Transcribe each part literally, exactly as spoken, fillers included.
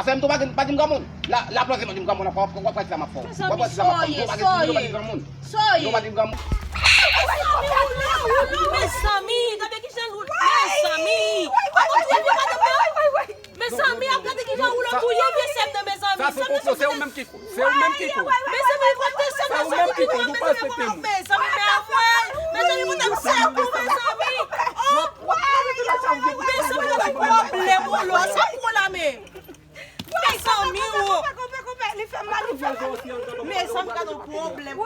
Fè m tou pa di, pa di m granmoun. La, la plante m di m granmoun ankò, w ap wè sa m ap fè w. W ap wè sa m ap fè w. Tou pa di m granmoun. Tou pa di m granmoun. Mezanmi, gade kijan l woule. Mezanmi. Mezanmi, ap gade kijan Woulo touye vye sè m nan, mezanmi. Sa se konplo, se ou menm ki kou. Se ou menm ki kou. Mezanmi, kote sè m nan sou kout bwa, mezanmi, mezanmi, mezanmi, kote m sè kou, mezanmi. Oh, mezanmi, gade pwoblèm Woulo, sa kou la men. Mezanmi, oh. Li fè mal, li fè mal. Mezanmi, gade pwoblèm.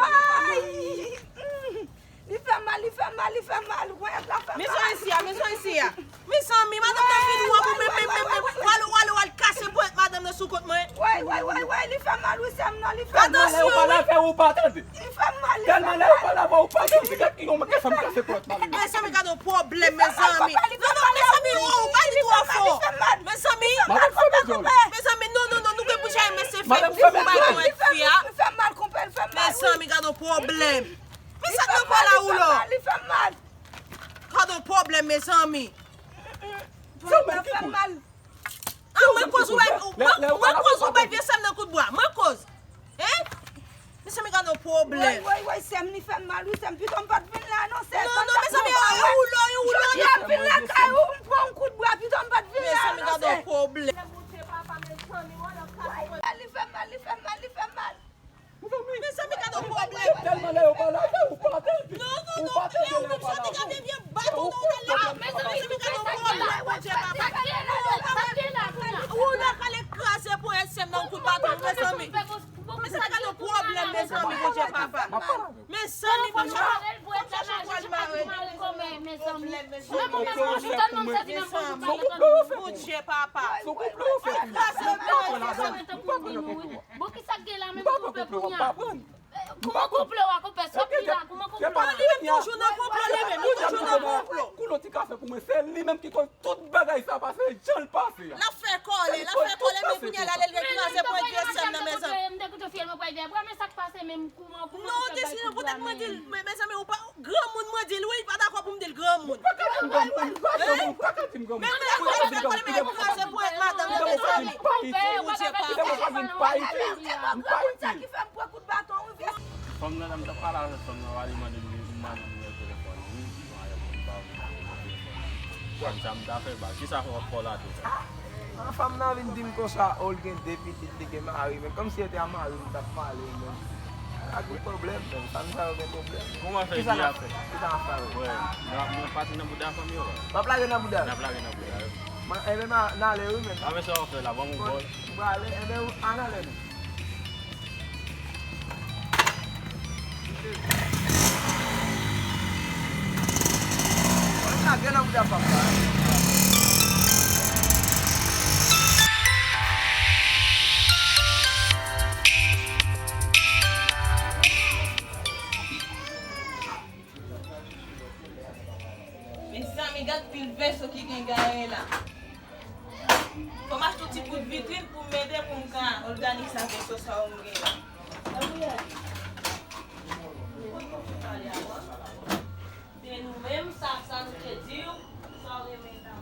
Li fè mal, li fè mal, li fè mal. Wè, la fè mal. Mezanmi, isi a, mezanmi, isi a. Mezanmi, madanm nan fin wòb ou menm, menm, menm, menm. W al, w al, w al kase ponyèt madanm nan sou kont mwen. Wè, wè, wè, wè, li fè mal, wi, sè m nan, li fè mal. Atansyon, wi. Ou pa la fè, ou pa tande. Li fè mal, li fè mal. Tèlman lè ou pa la fè, ou pa tande. Gad ki yon moun ki fè m kase ponyèt mari. Mezanmi, gade yon pwoblèm, mezanmi. Non, non, mezanmi, oh, ou pa di twò fò. Mezanmi. Madanm fè m dyòl. Mezanmi, non, non, non, nou gen pou jayi, men se fè pou bay ponyèt fi a. Li fè mal, konpè, li fè mal, wi. Mezanmi, gade yon pwoblèm. Men sa k nan kò la, Woulo? Li fè m mal, li fè m mal. Gade yon pwoblèm, mezanmi. Sa w menm ki koz? Ah, mwen koz ou bay, mwen, mwen koz ou bay vye sè m nan kout bwa. Mwen koz. Hein? Mezanmi, gade yon pwoblèm. Woy, woy, woy, sè m, li fè m mal, wi, sè m. Pito m pa t vin la, non, sè m. Non, non, mezanmi, oh, yon Woulo, yon Woulo. Jodi a m vin lakay ou, m pran yon kout bwa, pito m pa t vin la, non, sè m. Mezanmi, gade yon pwoblèm. Woy, li fè m mal, li fè m mal, li fè m mal. Mezanmi, gade yon pwoblèm. Tèlman lè yo pa la fè, ou pa tande. Non, non, non, ou menm soti gade vye baton nan ou la. Mezanmi, gade yon pwoblèm, Bondye papa. Ou la pral kraze ponyèt sè m nan yon kout baton, mezanmi. Mezanmi, gade yon pwoblèm, mezanmi, Bondye papa. Mezanmi, Bondye papa. Bondye papa. Bondye papa. Kraze ponyèt sè m nan. Bon, kisa k gen la menm, konpè, kounye a? Kouman konplo a, konpè? Sòt li la, kouman konplo a? Li menm toujou nan konplo, li menm, li toujou nan konplo. Koulon ti kafe pou mwen, se li menm ki koz tout bagay sa pase, jan l pase a. L ap fè kòlè, l ap fè kòlè, men kounye a la, l al kraze ponyèt vye sè m nan, mezanmi. M te kite fyèl mwen pral vye bwa, men sa k pase menm, kouman, kouman... Non, te si nan poutèt mwen di l, men, mezanmi, ou pa, granmoun mwen di l, wi, li pa dakò pou m di l granmoun. Ou pa ka di m granmoun, ou pa ka di m granmoun. Men, men, ou pa ka di m granmoun, men kraze ponyèt madanm nan, mezanmi. Bondye papa. Fanm nan, m t ap pale avèk fanm nan, li mande m, li mande m nimero telefòn li, m pa wè nimero telefòn li. Fanm sa m ta fè bal. Kisa w ap fè w la tou? Ah, fanm nan vin di m konsa, oh, l gen de pitit, li gen mari, men kòmsi se te a mari m t ap pale, men. Pa gen pwoblèm, men. Fanm sa yo gen pwoblèm. Kouman fè di afè? Kisa n ap fè avè l? Wè, n ap, n ap pati nan bouda fanm yo, wè. W ap lage nan bouda? N ap lage nan bouda yo. Mwen, enben, n a, n ale, wi, men. A, men sa w ap fè la, ban m yon bòl. M prale, enben, ann ale, men. Mezanmi, gad pil vèso ki gen gaye la. Fò m achte yon ti bout vitrin pou m mete pou m ka òganize sa vèso sa yo m gen la. Gabriel, kot nou fin pale a, wi? Se nou menm, sa, sa nou te di w, sa w renmen la.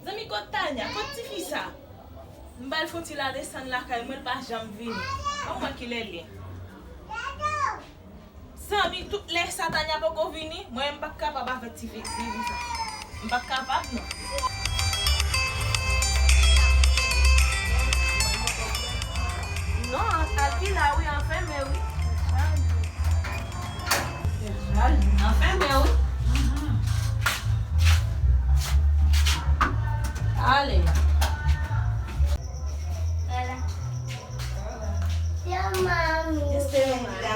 Zanmi, kot Tanya? Kot tifi sa? M ba l fon ti la desann lakay mwen, l pa janm vini. An wè kilè l ye. Zanmi, tout lè sa Tanya poko vini, mwen m p ap kapab avèk tifi, tifi sa. M p ap kapab, non. Non, an, sa ki la, wi, an fèmen, wi. Anfèmen, wi. Ale. Espérons que la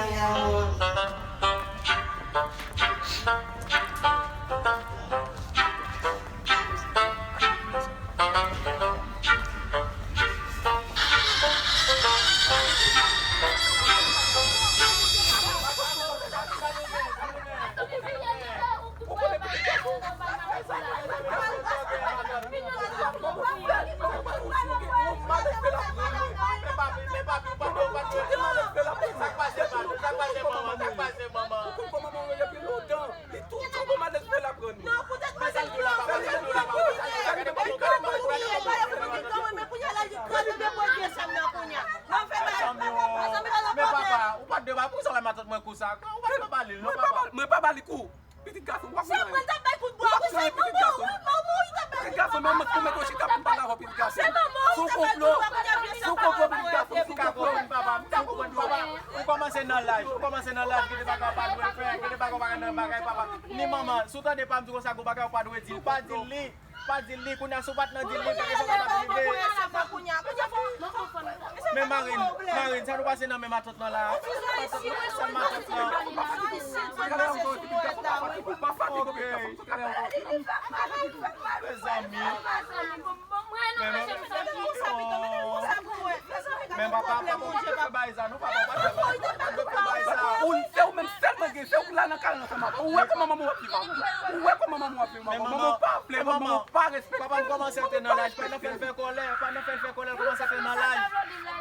Mwen kou sa. Ou pa t ba li l non, papa. Mwen pa ba li kou. Pitit gason, w ap fè anyen. Mwen t ap bay kout bwa. Ou ap fè anyen, pitit gason. Pitit gason, men mwen pou mete w chita pou m pale avè w, pitit gason. Se manman ou ki t ap bay kout bwa kounye a vye sa. Se yon konplo, pitit gason, se yon konplo. Papa, m ta konprann papa. Ou kòmanse nan laj, ou kòmanse nan laj, gen de bagay ou pa dwe fè, gen de bagay ou pa ka nan bagay, papa. Ni manman, si w tande pa m di konsa, gen bagay ou pa dwe di l, pa di l li. Pa di l li, kounye a si w pa t nan di l li, pa gen sa w pa t rive. Men Marine, Marine, sa nou pase nan men matant lan la? Sa matant lan. Ok. Mezanmi. Men papa, papa, ou pa t fè bagay sa, non, papa, ou pa t fè bagay sa. Ou, se ou menm sèlman gen, se ou la nan kay la ansanm avè. Ou wè kòman manman w ap viv avè w? Ou wè kòman manman w ap viv avè w? Manman w pa vle, manman w pa respekte. Papa m kòmanse antre nan laj, pa nan fè l fè kòlè, pa nan fè l fè kòlè, l kòmanse antre nan laj.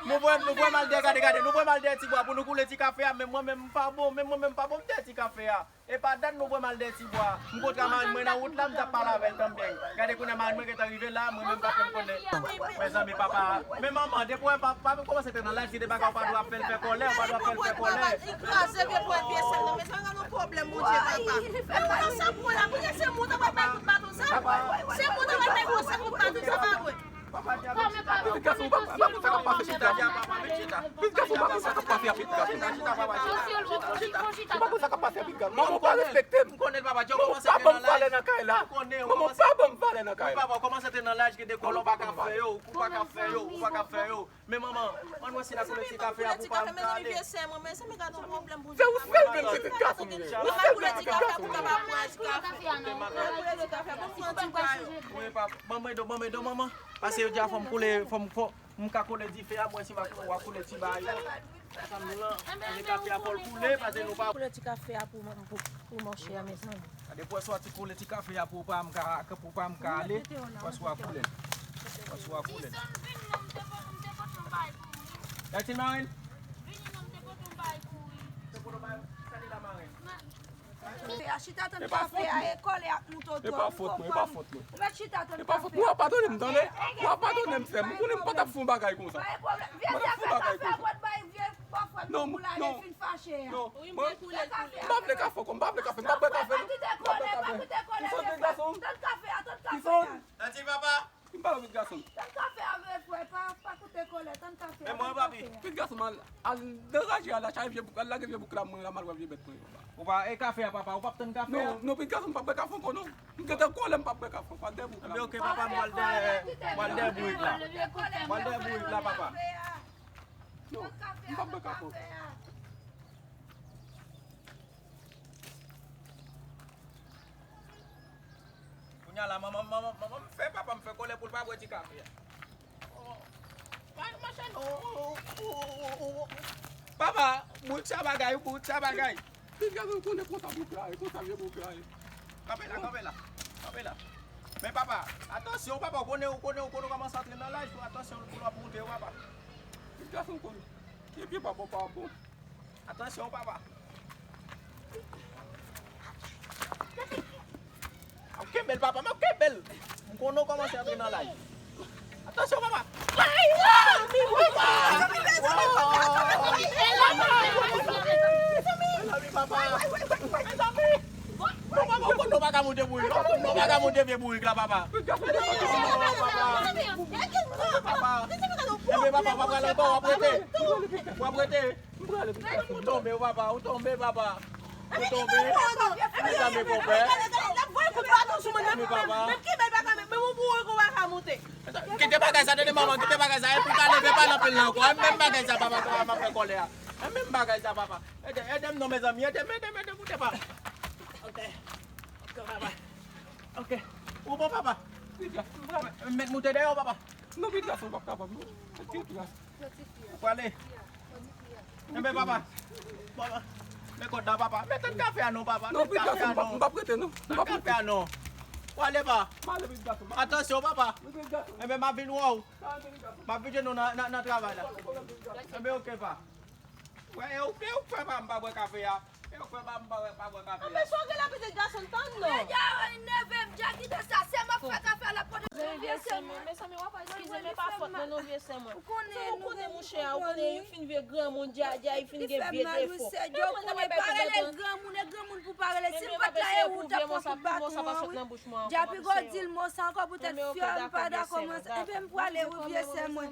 Nou voye, nou voye m al dèyè, gade, gade, nou voye m al dèyè ti bwa pou nou koule ti kafe a, men mwen menm m pa bon, men mwen menm m pa bon, m dèyè ti kafe a. E pa dat nou voye m al dèyè ti bwa. M kontre a marenn mwen nan wout la, m t ap pale avè l tanbyen. Gade kounye a marenn mwen gentan rive la, mwen menm m pa fè m konnen. Mezanmi, papa, men manman, depi w wè pa, pa kòmanse antre nan laj, gen de bagay ou pa dwe ap fè l fè kòlè, ou pa dwe ap fè l fè kòlè. Li kraze vye pwèt vye sèl nan, men sa gade yon pwoblèm, Bondye, papa. Men ou nan sa pou wè la, kounye a se moun ta pral bay kout baton sa. Se moun ta pral bay gwo sèl kout baton sa, pa vre? Pitit gason, ou pa, ou pa konn sa k ap pase, pitit gason. Pitit gason, ou pa konn sa k ap pase a, pitit gason. Ou pa konn sa k ap pase a, pitit gason. Manman w pa respekte m. Manman w pa ban m valè nan kay la. Manman w pa ban m valè nan kay la. Papa, w kòmanse antre nan laj, gen de kòlè w pa ka fè yo, ou pa ka fè yo, ou pa ka fè yo. Men manman, ann wè si n a koule ti kafe a pou pa m ka ale. Se ou sèl menm pitit gason m ye. Ou sèl menm pitit gason m ye. Wi, papa. Ban mwen do, ban mwen do, manman. Pase yo di a fò m koule, fò m, fò m ka koule dife a, mwen si w a koule ti bagay yo. Ansanm nou lan, manje kafe a fò l koule, pase nou pa. Koule ti kafe a pou, pou, pou monchè a, mezanmi. Gade, pwès w a ti koule ti kafe a pou pa m ka, pou pa m ka ale. Pwès w a koule. Pwès w a koule. Gade ti marenn. Te pote w bay, sali la marenn. Chita tann kafe a, e kòlè ap moute otou. E pa fòt mwen, e pa fòt mwen. Ou mèt chita tann kafe a. E pa fòt mwen, w a padone m, tande? W a padone m, frè m. M konnen m pa t ap fè yon bagay konsa. Pa gen pwoblèm. Vye ti kafe a, sa w pral bay vye bòfrè m pou koule, l fin fache a. Non, mwen, m pa vle kafe ankò, m pa vle kafe, m pa bwè kafe non. Pa kite kòlè, pa kite kòlè, vye frè. Tann kafe a, tann kafe a. Tann kafe a, vye frè, pa, pa koute kòlè, tann kafe a, tann kafe a. Pitit gason m al, al nan raje a, al achte vye bouk, al lage vye bouk la, mwen la, m al wè vye bèt mwen yo. Ou pa, e kafe a, papa, ou p ap tann kafe a? Non, non, pitit gason m p ap bwè kafe ankò non. M gentan kòlè, m p ap bwè kafe ankò, al dèyè bouk la. Ebyen, ok, papa, m pral dèyè, m pral dèyè bourik la. M pral dèyè bourik la, papa. Non, m p ap bwè kafe ankò. Kounye a la, manman, manman, manman m fè papa m fè kòlè pou l pa bwè ti kafe a. Oh, pa mache non. Papa, bout sa bagay, bout sa bagay. Piga nou konnen konsa bout la ye, konsa vye bout la ye. Kanpe la, kanpe la, kanpe la. Men papa, atansyon papa, ou konnen, ou konnen, ou konnen w kòmanse antre nan laj, fò atansyon pou l ap moute wi papa. Piga nou konnen. Epi papa pa bon. Atansyon, papa. M ap kenbe l, papa, m ap kenbe l. M konnen w kòmanse antre nan laj. Atansyon, papa. Ay, mezanmi, papa. Mezanmi, papa. Mezanmi. Non, papa, ou konn nou pa ka moute bourik la. Ou konn nou pa ka moute vye bourik la, papa. Non, papa. Papa. Enben, papa, w ap pral ankò, w ap rete. W ap rete. Ou tonbe, papa, ou tonbe, papa. Ou tonbe. Mezanmi, konpè. Mezanmi, papa. Kite bagay sa, tande manman, kite bagay sa. Epi w ka leve, pale anpil la ankò. E menm bagay sa, papa, kòman m ap fè kòlè a. E menm bagay sa, papa. Ede, ede m non, mezanmi. Ede m, ede m, ede m, ede m, papa. Ok. Ok, papa. Ok. Ou bon, papa? Piga. Met moute dèyè w, papa. Non, piga, sa w p ap kapab non. Piga. Ou prale? Enben, papa. Papa. Men kòd la, papa. Men tann kafe a non, papa. Non, piga, sa w p ap, m p ap rete non. M p ap rete. Tann kafe a non. Ou ale, pa. M ale, piga. Atansyon, papa. Enben, m ap vin wè w. M ap vin jwenn nou nan, nan, nan travay la. Enben, ok, pa. Wè, e ou, e ou k fè pa m pa bwè kafe a. Yo kwè pa m pa wè, pa bwè kafe a. Anben, sa w gen la pitit gason, tann non. Medya, neve m, dja kite sa, se m ap fè kafe a, l ap pote. Mezanmi, vye sè mwen, mezanmi, w ap eskize m, men pa fòt mwen non, vye sè mwen. Ou konnen, ou konnen mouche a, ou konnen li fin vye granmoun, dja, dja, li fin gen vye defo. Ou konnen pa rele l granmoun, e granmoun pou pa rele. Si l pa t la, e ou t ap pran kout baton an, wi. Dja pigo di l mo sa ankò poutèt fyèl, m pa dakò mwen. Enben, m prale, wi, vye sè mwen.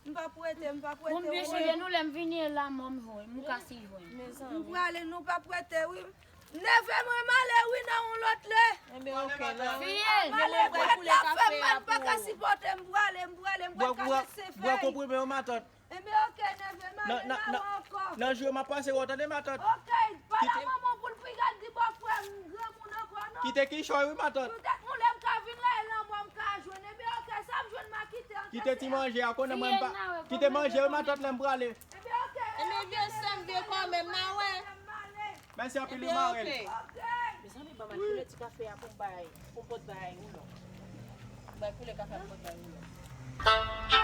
M p ap rete, m p ap rete. Bon, byen chanje nou, lè m vini la, mò m jwenn, m kase jwenn. M prale, nou p ap rete, wi. Neve mwen, m ale, wi, nan yon lòt lè. Enben, oke, nan. M ale, bwèt la fè m mal, m pa ka sipòte, m prale, m prale, m pral kase sefèy. Bwè konprime yo, matant. Enben, oke, neve m ale, m a wè ankò. Nan jou yo, m ap pase wè w, tande, matant. Oke, pale manman w pou l piga l di bòfrè m granmoun ankò, non. Kite kichòy, wi, matant. Poutèt mwen lè m ka vin la, e lanmò m ka jwenn. Enben, oke, sa m jwenn m a kite an. Kite ti manje a, konnen mwen m pa. Kite manje wi, matant, lè m prale. Enben, oke. Enben, vye sè m, vye kòmè m, n a wè. Mèsi anpil wi, marèn. Oke. Mezanmi, ban m al koule ti kafe a pou m bay, pou m pot bay ou non. Bay koule kafe a pou m pot bay ou non.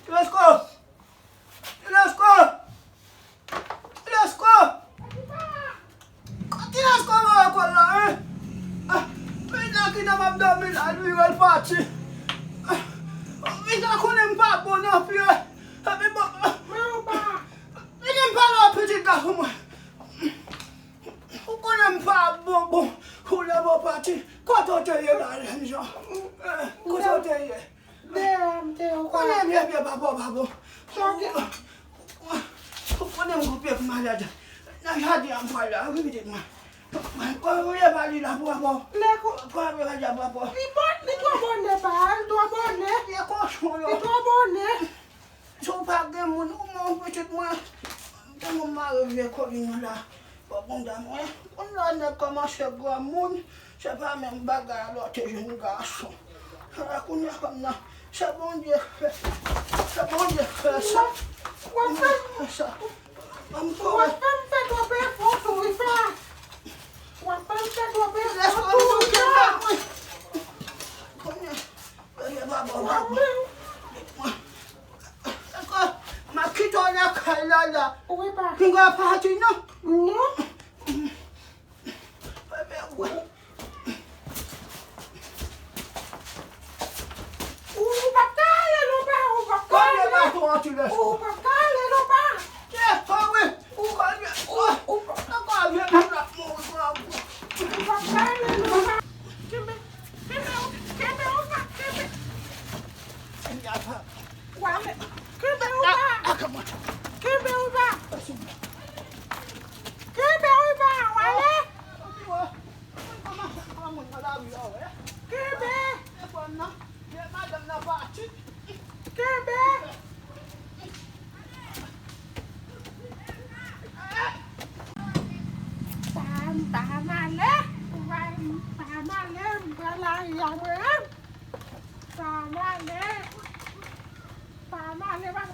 Lesko! Lesko! Lesko! Ti Lesko mare kò l la, wi. Ah, men nan ki nan m ap dòmi la, li wè l pati. Ah, men nan konnen m pa bon nan pye. Ah, men bon. Men ou pa. Men m pale a pitit gason mwen. Ou konnen m pa bon, bon. Ou lè w pati. Kote w te ye la, jèn jan? Eh, kote w te ye? Deyò m te ye. Ou konnen m ye pye papa w pa bon. Ou konnen m gon pye k malad. Nan jaden an m pral la, wi, pitit mwen. Mwen, mwen, mwen, mwen, li la pou papa w. Lè ko- Pran mwen, mwen, papa w. Li bon, li twò bonè, pa, li twò bonè. Li kochon, yo. Li twò bonè. Si w pa gen moun, ou menm pitit mwen, m te konn mare vye kolin yo la. Bò bounda mwen. Kounye a nèg kòmanse granmoun, se pa menm bagay a lè w te jwenn gason. Ala kounye a kòm nan, se Bondye fè, se Bondye fè sa. Bondye fè sa. Ban m kò w. W ap fè m fè twòp efò tou, wi pa. W ap fè m fè twòp efò tou, wi pa. Kounye a, kounye a, baba, baba. Dakò, m ap kite w lakay la, la. Wi, pa. Pinga pati, non? Non. Bebe, wè. Ou, ou p ap ka ale non, pa, ou p ap ka ale. Ou p ap ka ale non, pa. Ou, ou p ap ka ale non, pa. Ou, ou p ap ka ale non, pa. Kenbe, kenbe, kenbe, ou pa, kenbe. Kenbe ou pa. Kenbe ou pa. Kenbe ou pa. W ale. Kenbe. Kenbe. Pa, pa m ale. Pa m ale, m pran lari a mwen. Pa m ale. Pa m ale, pa m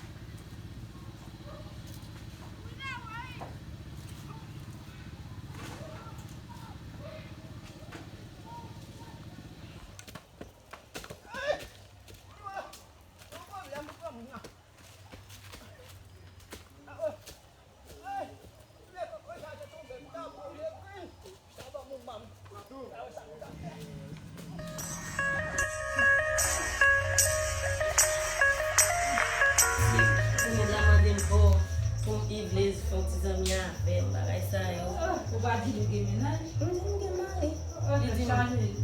Ou pa di li gen mennaj? M di m gen mari. Li di m,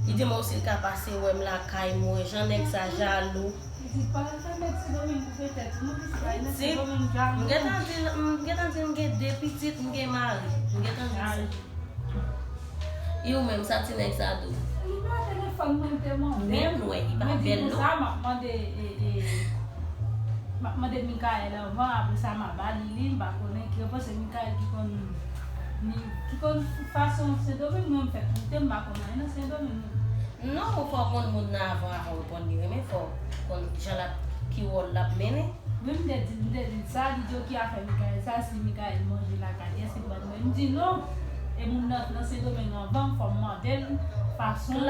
li di m osi l ka pase wè m lakay mwen, jan nèg sa jalou. Pitit pa al fè nèg Sendomeng pou fè tèt ou non, pitit pa al nèg Sendomeng jalou. M gentan di l, m gentan di l m gen de pitit, m gen mari. M gentan di l sa. E ou menm, sa ti nèg sa di w? Li pa telefòn mwen, te mande m. Men m wè, li pa bèl non. Mwen di konsa, m ap mande, e, e, m ap mande Mikaèl anvan, apre sa m a ba li li, m pa konnen ki, m panse Mikaèl ki konn, ki konn fason Sendomeng, mwen m fèk moute, m pa konn anyen nan Sendomeng non. Non, fò w konn moun nan avan, avan w reponn li, renmen fò w konn jan l ap, ki wòl l ap mennen. Wi, m te di l, m te di l sa, li di, "Oke, afè Mikaèl sa, si Mikaèl manje lakay, èske l ban mwen?" M di, "Non, e moun nan nan Sendomeng anvan m, fò m mande l fason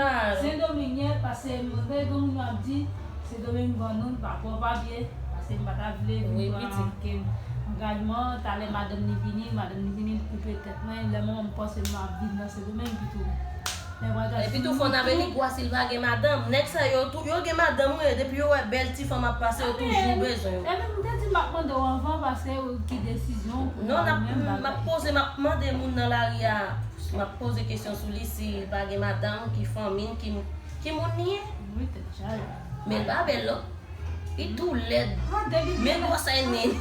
Sendomeng ye, paske m gen moun yo ap di, Sendomeng ban nou, l pa ba w papye, paske m pa ta vle vin pran okenn angajman, talè madanm li vini, madanm li vini, l koupe tèt mwen, lè mwen menm m panse m ap viv nan Sendomeng, epi tou." Epi tou fò n avè li gwa si l pa gen madanm. Nèg sa yo tou, yo gen madanm wi, depi yo wè bèl ti fanm ap pase, yo toujou bezwen yo. Ebyen, m te di m ap mande w anvan, paske ki desizyon w pran menm bagay. Non, m ap poze, m ap mande moun nan lari a, m ap poze kesyon sou li, si l pa gen madanm, ki fanmi l, ki, ki moun li ye. Wi, tèt chaje. Men l pa bèl non. Li tou lèd. Men gwosè nen.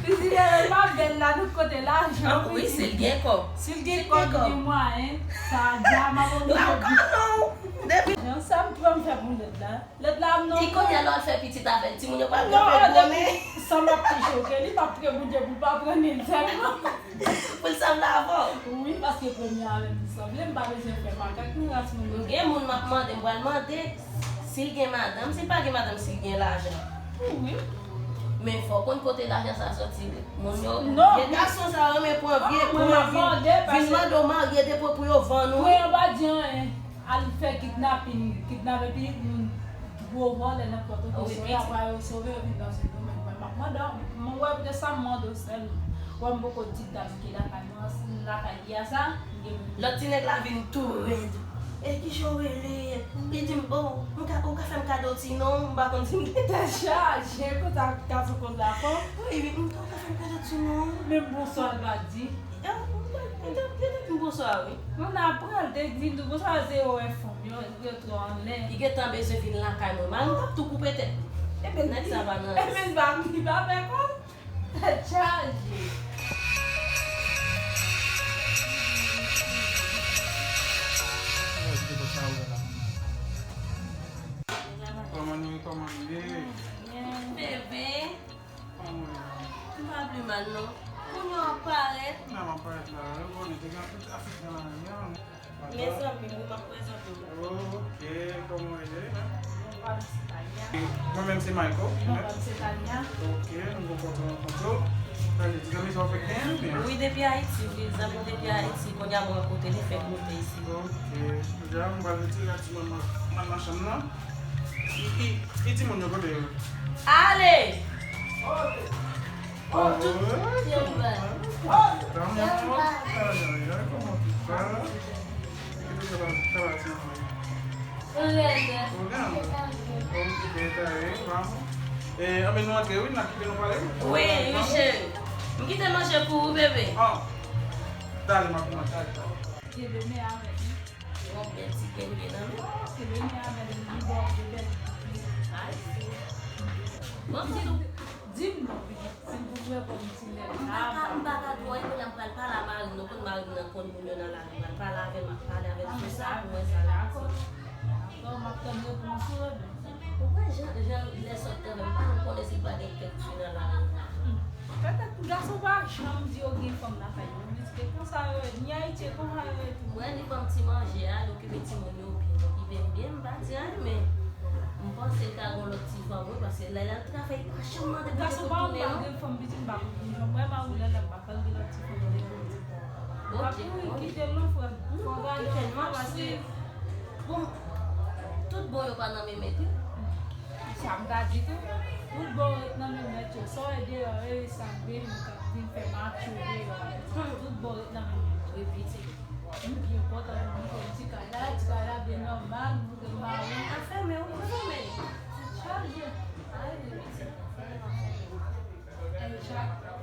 Li di, "Lè l pa bèl la, tout kote lajan." Wi, si l gen kòb. Si l gen kòb, li gen mwayen. Sa a di a, m ap oblije di. Jan sa m pran m fè pou lèd la. Lèd la, m non. Di kounye a lè w al fè pitit avè l, timoun yo pral kanpe gwo nen. San m ap touche, oke? Li p ap priye Bondye pou l pa pran nen l sèlman. Pou l sanble avè w. Wi, paske premye avè m li sanble, m pa bezwen fè makak nan ras moun yo. M gen moun m ap mande, m pral mande si l gen madanm, si l pa gen madanm, si l gen lajan. Wi. Men fò w konn kote lajan sa soti. Moun yo, non, vye gason sa yo renmen pran vye, pran vin, vin mande w marye depo pou yo vann ou. Wi, yo pa di anyen. Al fè kidnapin, kidnape pitit moun, gwo vòlè nan Pòtoprens, apre yo sove, yo vin nan Sendomeng. Mwen, m ap mande w, mwen wè de sa m mande w sèlman. Wè m poko di dam ki lakay mwen, lakay li a sa, m gen moun. Lòt ti nèg la vin tou rèd. E kijan w rele? Li di m, "O, m ka, ou ka fè m kado ti non, m pa konn si m gen." Tèt chaje, konsa k ap fè koz la fò. Wi, wi, m ka, ou ka fè m kado ti non. Menm bonswa l pa di. Yo, yo te di m bonswa, wi. Moun ap pran, te di m tou bonswa, se yo wè fanm, yo, yo twò anlè. Li gentan bezwen vin lakay mwen. Mari m t ap tou koupe tèt. Ebyen, nèg sa pa nan rès. Ebyen, li pa, li pa fè kòb. Tèt chaje. Kòman nou ye, kòman nou ye? Bebe. Kòman w ye? M pa pi mal non. Kounye a w ap parèt. Kounye a m ap parèt la. Ou konnen te gen anpil trafik nan lari a. Mezanmi, wi, m ap prezante w. Oke, kòman w ye? Mwen menm se Michael. Mwen menm se Tania. Oke, nou kontan rankontre w. Tande, ti zanmi sa w fèk genyen, oubyen? Wi, depi Ayiti, wi, zanmi m depi Ayiti. Kounye a mwen rankontre li, fèk moute isi. Oke, jodi a m pral retire a timoun nan, nan, nan chanm nan. E, e, e timoun yo kote yo? Ale! Oh, tout fye m bay. Fye m bay. Ou rèd. Ou rèd. Ok, ta ye, vamos. E, anben nou antre, wi, n a kite nou pale. Wi, wi, cheri. M kite manje pou ou, bebe. Ah. Dale, m ap manje. Kenbe men avèk li. Yon bèl ti kenbe nan men. Kenbe men avèk li, li ba w de bèl. Ay, si. Bon, di, di m non, pitit, si m pou reponn ti lè. M pa ka, m pa ka di w anyen, kounye a m pral pale a mari m, nou konn mari m nan konn moun yo nan lari, m pral pale avè l, m ap pale avè l sou sa, pou wè sa l ap di. Dakò, m ap tann repons ou, ebyen. Ou wè jan, jan lè sòt kanmenm, m pa janm konnen si l pa gen kèk fi nan lari. Petèt gason pa janm di yo gen fanm lakay yo. Li di ke konsa yo ye, ni Ayiti, konsa yo ye tou. Mwen, li ban m ti manje a, li okipe timoun yo byen. Li okipe m byen, m pa di anyen, men m panse l ka gen lòt ti fanm, wi, paske lè l al travay, li pa janm mande pou li retounen, non. Gason pa gen fanm, pitit, m pa konn jan. Mwen, mari w lè, lè m pa fè l gen lòt ti fanm, li retounen. Bon, ok, bon. Kite l non, frè m. Fò w gade yon fanm, paske bon, tout bon yo pa nan men mèt, wi. Sa m ta di tou, tout bon ret nan men mèt yo. Sa w wè deyò, e sa m vin, m ka vin fè match yo deyò. Tout bon ret nan men mèt yo. Wi, pitit. M byen kontan, m byen ti kay la, ti kay la byen nòmal, m gen mari. Afè men ou, ou men. Chaje. Ay, wi, pitit. Ay, chaje.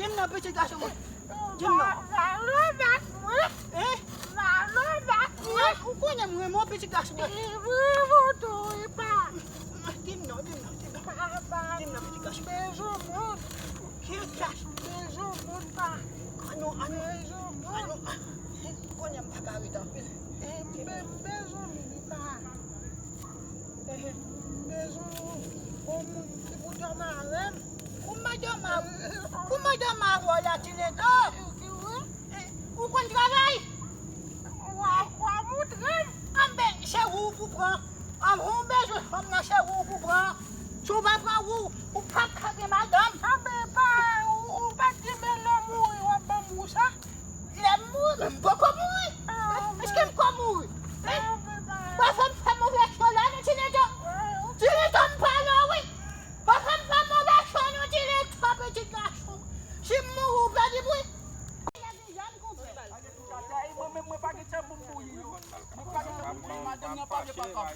Di m non, pitit gason mwen. Di m non. Valo bat mwen. Hein? Valo bat mwen. Ou konnen m renmen w, pitit gason mwen. Li renmen w tou, epa. Di m non, di m non, di m non. Di m non, pitit gason. Bezwen moun. Ki gason? Bezwen moun pa. Anon, anon. Bezwen moun. Anon. Konnen m pa ka ret anpil. M bezwen moun pa. Bezwen yon moun ki pou dòmi avè m. Kouman dòmi a, kouman dòmi avè w la, Tineto? Ou konn travay? Wa, wa moutre m. Anben, se ou pou pran. Anben, ou bezwen fanm nan, se ou pou pran. Si w pa pran ou, ou p ap ka gen madanm. Anben, pa, ou, ou pa t di men lè w mouri, w ap ban m ou sa? Lè m mouri, men m poko mouri. Èske m ko mouri? Hein? Pa fè m fè move aksyon la non, Tineto. Tineto, m pale w wi. Pa fè m fè move aksyon non, Tineto, pitit gason. Si m mouri, ou pèdi bri. Mwen menm, mwen pa gen tchèp pou m bouyi yo. Mwen pa gen tchèp pou m bouyi, madanm nan pa vle pa kòb.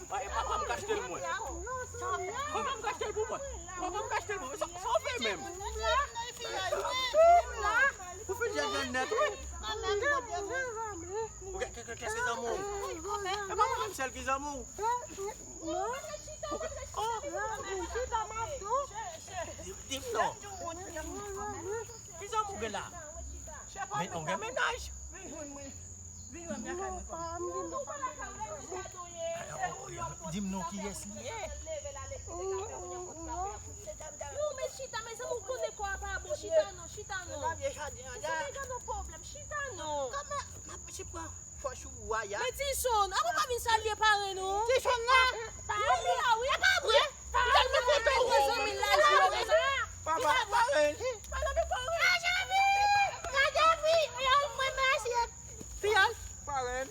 Papa m ka achte l mwen. Papa m ka achte l pou mwen. Papa m ka achte l mwen. Sa w fè menm? Ou fin jèn jèn nèt wi. Ou kè, kè, kè, kès ki zanmi w? E pa mwen menm sèl ki zanmi w. Ou kè, oh. Di m non. Ki zanmi w gen la? Men ou gen mennaj. Di m non, kiyès li ye? Yo, men chita, mezanmi, ou konnen kò a pa bon, chita non, chita non. Mezanmi, e jodi an la. Mezanmi, gen yon pwoblèm, chita non. Kòman m ap pran fòs ou a ya? Men Tison, an pou pa vin salye parenn ou? Tison la? Wi, li la, wi. E pa vre? Tèlman kontan wè w, zanmi l la, jwe mezanmi. Papa, parenn. Parenn. Fiyèl. Parenn.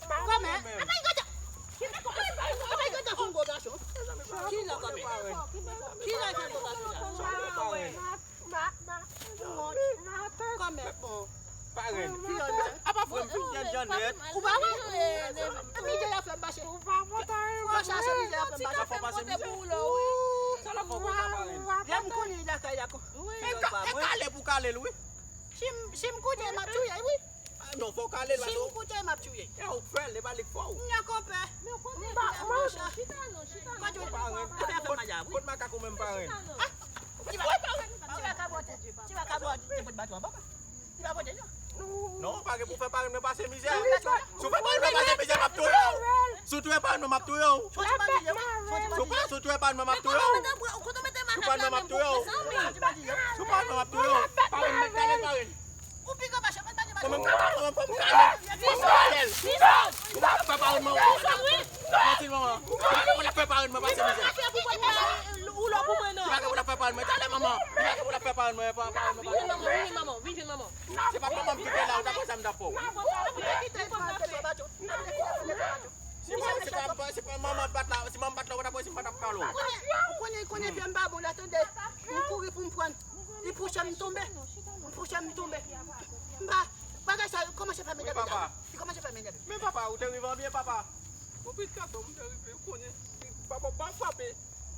Kòmè. Apa y gade. Apa y gade pou gwo gason. Ki lè kòmè? Ki lè y fè gwo gason la? Kòmè, bon. Parenn. Apa frè m fin jèn jèn nèt. Ou pa wè? Mizè y ap fè m pase. Ou pa fè mizè y ap fè m pase. Ti kafe m pote pou ou la, wi. Sa l ap fè w konsa, parenn? Lè m konnen lakay la. E kale pou kale l, wi. Si m, si m koute, m ap touye l, wi. Non, fò w kale l, paske si m koute, m ap touye. E ou k fè l, e pa li k fè w. M nan konpè. Men kote m pa, chita non, chita non. Kote w pa renn? Kote w fè maja, wi. Kot makak ou menm pa renn? Ti va, ti va kabòte. Ti va kabòte. Ti pot bato anba. Ti va pote non. Non, pa gen pou fè parenn mwen pase mizè. Si w fè parenn mwen pase mizè, m ap touye w. Si w touye parenn mwen, m ap touye w. Si w pa, si w touye parenn mwen, m ap touye w. Si w parenn mwen, m ap touye w. Si w parenn mwen, m ap touye w. Parenn mwen, kale parenn. Ou pi gran pase mwen, pa gen. Mwen menm, mwen menm, fò m kale. Fò m kale l. Ou pa ka fè parenn mwen. Manti, manman. Ou pa ka fè parenn mwen pase mizè. Ou lò pou mwen non. Ou pa ka fè parenn mwen. Talè, manman. Ou pa ka fè parenn mwen. Parenn mwen, parenn mwen. Vin, manman. Vin, vin, manman. Se pa manman m ki te la, ou ta konn sa m t ap fè w. Si manman, se pa, se pa manman bat la, si manman bat la, ou ta konn si m pa t ap kale w. Ou konnen, ou konnen, konnen pye m pa bon la, tande. M kouri pou m pran. Li pouche m tonbe. M pouche m tonbe. M pa, bagay sa yo kòmanse fè m enève la. Li kòmanse fè m enève. Men papa, ou te rive an byen, papa. Bon, pitit gason, m te rive, ou konnen. Papa, pa frape.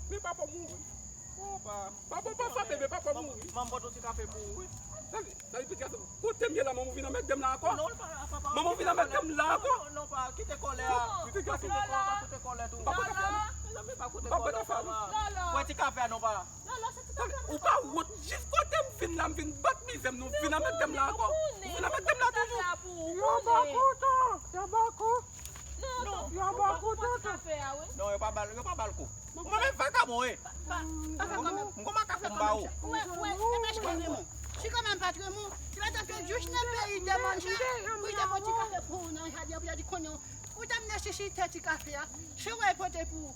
Men papa mouri. Oh, pa, papa, pa frape, men papa mouri. Manman pote yon ti kafe pou ou, wi. Tande, tande, pitit gason. Kote m ye la, manman vin anmède m la ankò. Non, pa, papa. Manman vin anmède m la ankò. Non, non, pa, kite kòlè a. Pitit gason. Pa kite kòlè, pa kite kòlè tou. Pa kote fè, mezanmi, pa koute kòlè, papa. Pran ti kafe a non, pa. Ou pa wont, jis kote m vin la, m vin bat mizè m, nou vin anmède m la ankò. Ou vin anmède m la toujou. Yo pa kontan, yo pa kontan. Yo pa kontan. Non, yo pa ba l, yo pa ba l kou. Ou pa menm vakabon, wi. M gon makak pou m ba ou. Si kòmè m pa t renmen w, si pa t ap fè jis nan peyi de manje, pou te pran ti kafe pou ou nan jaden, pou te di konnen ou te nesesite ti kafe a, se ou pote pou ou.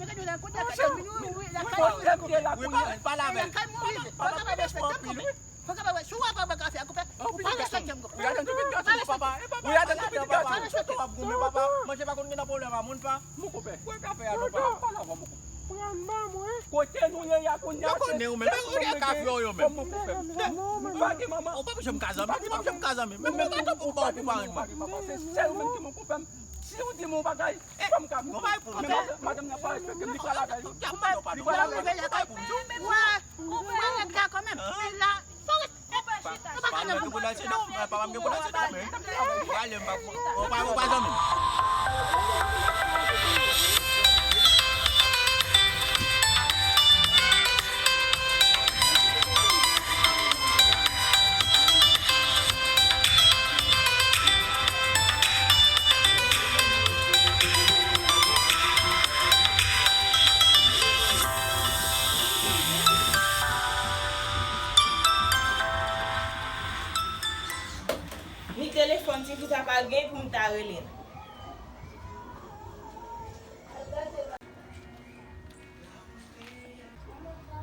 Mwen gen yon kote lakay mwen, wi, wi, lakay mwen. Kote m te la kounye a. Wi, pale avè l. Lakay mwen, wi. Papa, papa, respekte m kanmenm. Fò kapab wè, si w ap pran kafe a, konpè, ou pa respekte m, konpè. Ou pa respekte m. Ou pa respekte m. Ou pa respekte m. Papa, manje pa konn gen nan pwoblèm a moun pa. Mon konpè. Wè kafe a non pa. Pale avè m, mon konpè. Pran ban mwen. Kote nou ye a kounye a? Yo konnen ou menm. Ou gen kafe yo menm. Mon konpè. Ou pa gen manman. Ou pa janm ka zanmi. Ou pa janm ka zanmi. Menm, menm, ou pa, ou pa, ou pa renmen. Se sèl ou menm ki mon konpè m. Si ou di m yon bagay, fò m ka konprann. Men madanm, madanm nan pa respekte m, li pral lakay li. Li pral lakay li. Papa m gen pou l al se dòmi, papa m gen pou l al se dòmi. Ou pa, ou pa zanmi m. Ni telefòn tifi sa pa gen pou m ta rele l.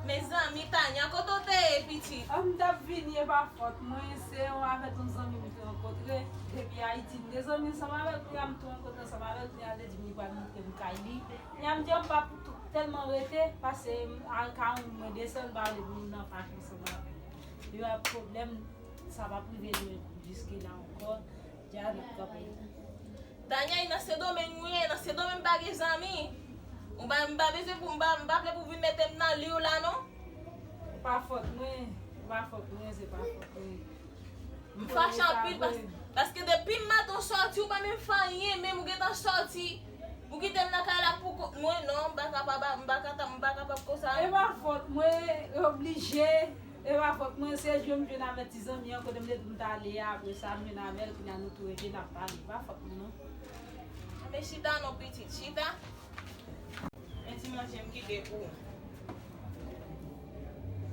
Mezanmi, Tania, kote w te ye, pitit? Ah, m t ap vini, e pa fòt mwen, se yon avèk yon zanmi m te rankontre depi Ayiti. M gen zanmi ansanm avè l, kounye a m tou rankontre ansanm avè l, kounye a l te di m li pral montre m kay li. Kounye a m di yo m p ap tou, tèlman rete, pase m al ka yon mwen desann, m pa vle pou moun nan fache ansanm avè m. Yo ap pwoblèm, sa p ap rive jwenn jiske la ankò. Dja n ap kanpe. Tania, e nan Sendomeng ou ye, nan Sendomeng m pa gen zanmi. Ou pa, m pa bezwen pou, m pa, m pa vle pou vin mete m nan li w la non. E pa fòt mwen, e pa fòt mwen, se pa fòt mwen. M fache anpil pas, paske depi maten w sòti, ou pa menm fè anyen, menm ou gentan sòti. Ou kite m nan kay la pou kont mwen, non, m pa kapab, m pa kapab, m pa kapab konsa. E pa fòt mwen, oblije. E pa fòt mwen, se jwe m jwenn avèk ti zanmi an, kote m te di m t ale a, apre sa m jwenn avè l, kounye a nou tou rete n ap pale. E pa fòt mwen non. Anben chita non pitit, chita. Men ti manje m kite pou ou.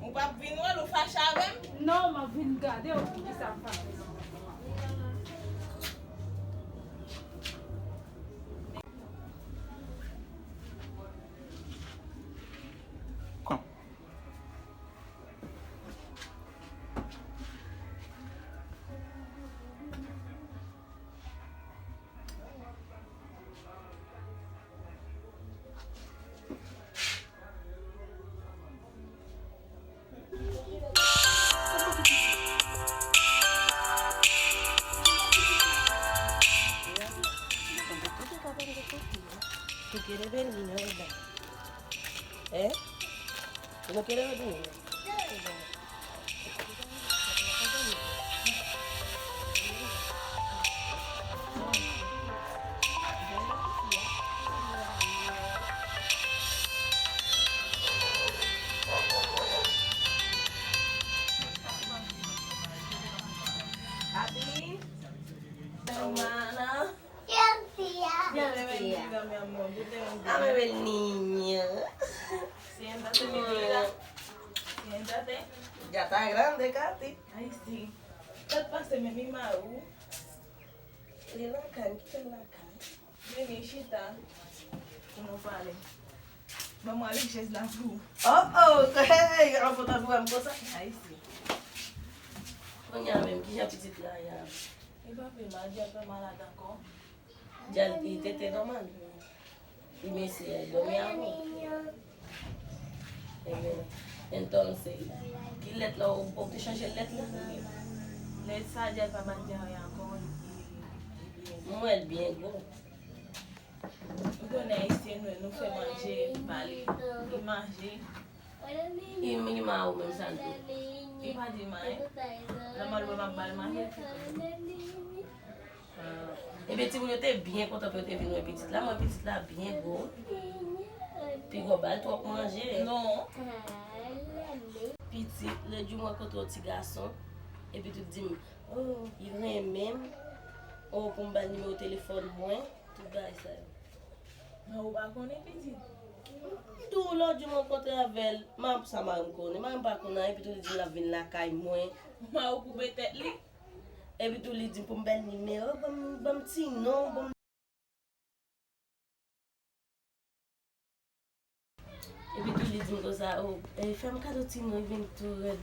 Ou p ap vin wè l, ou fache avè m? Non, m ap vin gade w pou kisa m fache. Papi, hermana. Dame el niño. Siéntate, mi vida. Siéntate. Ya está grande, Katy. Ay, sí. Sa k pase menm, Ima ou? Li lakay, m kite l lakay. Vini, chita. Pou nou pale. Ban mwen avèk chèz la pou ou. Oh, oh, hey, an foto pou wè m konsa. Ay, si. Kounye a menm, kijan pitit la ye a? Li pa pi mal, li ap fè malad ankò. Djal, li tete nòmal. Li mesye, dòmi avan. Ebyen, entonces, ki lèt la, ou, ou te chanje lèt la? Lèt sa, Djal pa bat dyare ankò, li, li, li byen. Mwen, l byen gwo. Ou konnen ayisyen nou, nou fè manje, pale, li manje. Li, li ma ou menm sa l tou. Li pa di m anyen. Lè m al wè m ap ba l manje, l fè. Ah. Ebyen, timoun yo te byen kontan pou yo te vin wè pitit la. Mwen, pitit la byen gwo. Piga w ba l twòp manje. Non. Pitit, lòt jou m rankontre yon ti gason. Epi tou di m, oh, li renmen m. Oh, pou m ba l nimewo telefòn mwen. Tout bagay sa yo. Men ou pa konnen pitit. M tou Lòt jou m rankontre avè l, m ap sa mari m konnen, mari m pa konn anyen, epi tou li di l ap vin lakay mwen. Mari w koupe tèt li? Epi tou li di m pou m ba l nimewo, ban m, ban m ti non, ban m. Epi tou li di m konsa, o, eh, fè m kado ti non, li vin tou rèd.